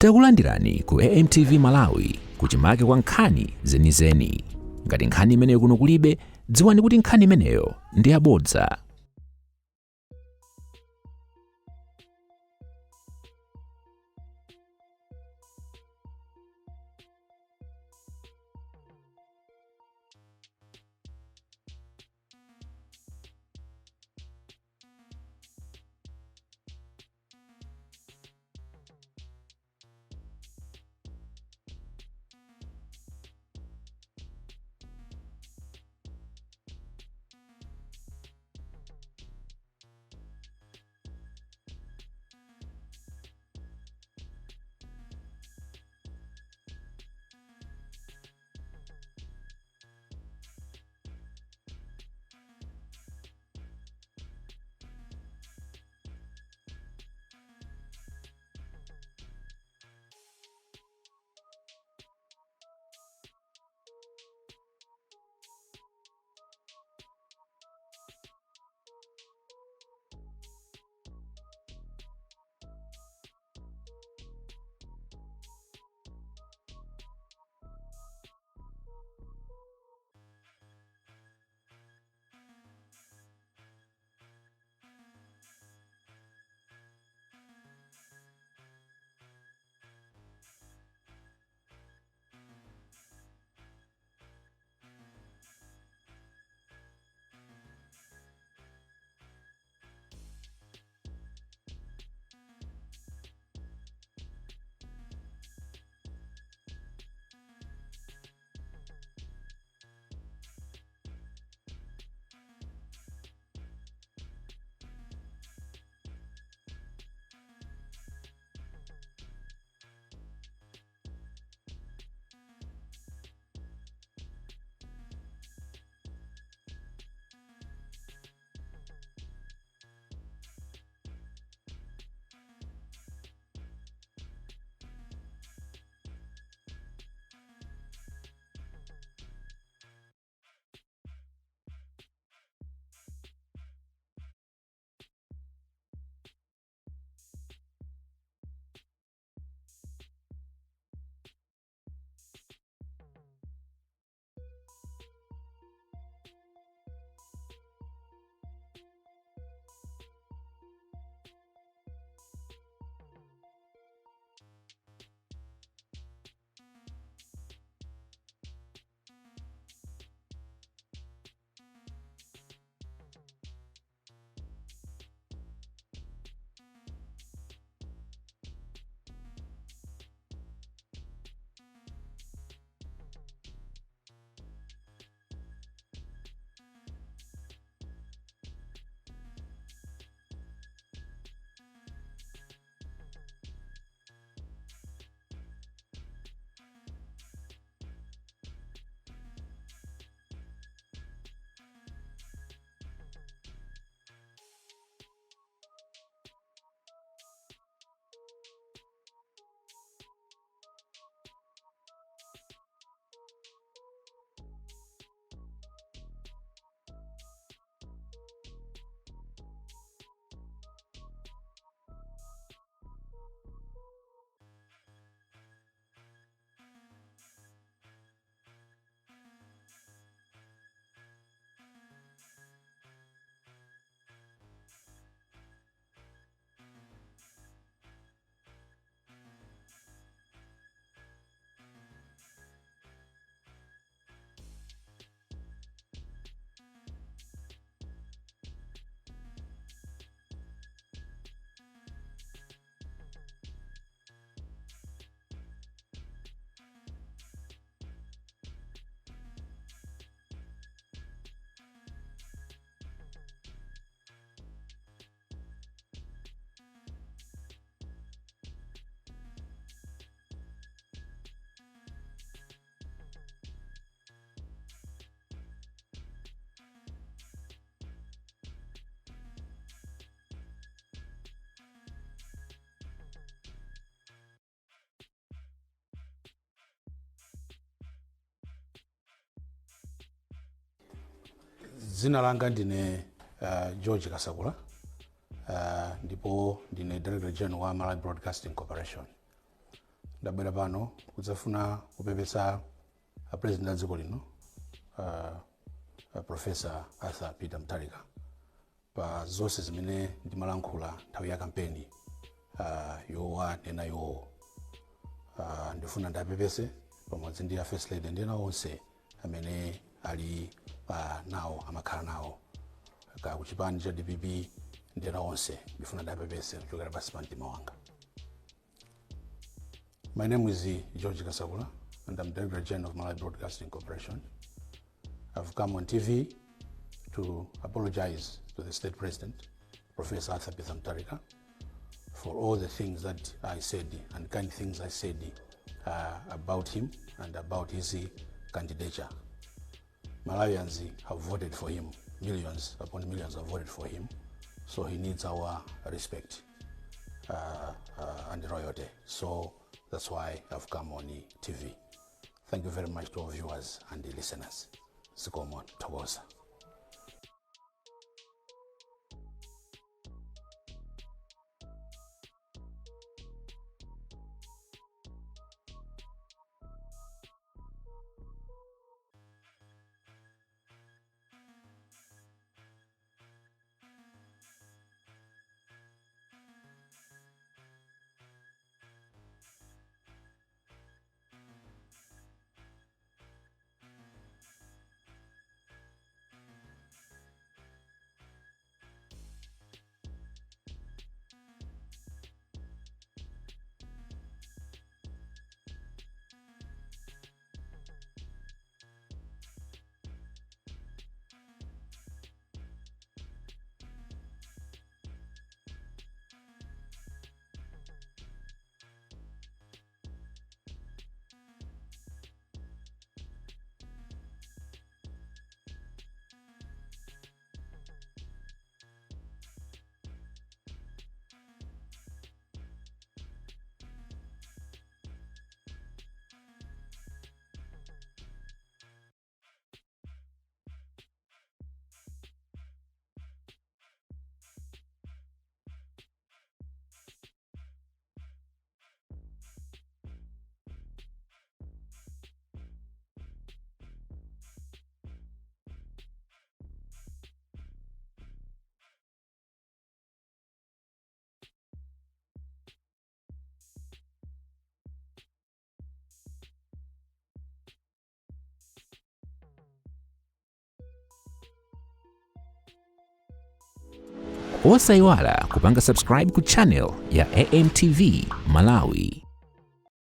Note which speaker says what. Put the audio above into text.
Speaker 1: Takulandirani ku AMTV Malawi, kuchimake kwa nkhani zenizeni. Ngati nkhani imeneyo kuno kulibe, dziwani kuti nkhani imeneyo ndi yabodza.
Speaker 2: Dzina langa ndine George Kasakula, ndipo ndine Director General wa Malawi Broadcasting Corporation. Ndabwera pano kudzafuna kupepesa a President a dziko lino, Professor Arthur Peter Mutharika, pa zonse zimene ndimalankhula nthawi ya kampeni yowanena iwowo. Ndifuna ndapepese pamodzi ndi a First Lady ndi ena onse amene ali nawo, amakhala nawo ka kuchipani cha DPP ndi ena onse. Ndifuna ndapepese kuchokera pansi pa mtima wanga. My name is George Kasakula and I'm Director General of Malawi Broadcasting Corporation. I've come on TV to apologize to the State President, Professor Arthur Peter Mutharika, for all the things that I said and kind things I said about him and about his candidature. Malawians have voted for him, millions upon millions have voted for him, so he needs our respect and loyalty. So that's why I've come on TV. Thank you very much to our viewers and the listeners. Zikomo, tathokoza.
Speaker 1: Osayiwala kupanga subscribe ku channel ya AMTV Malawi.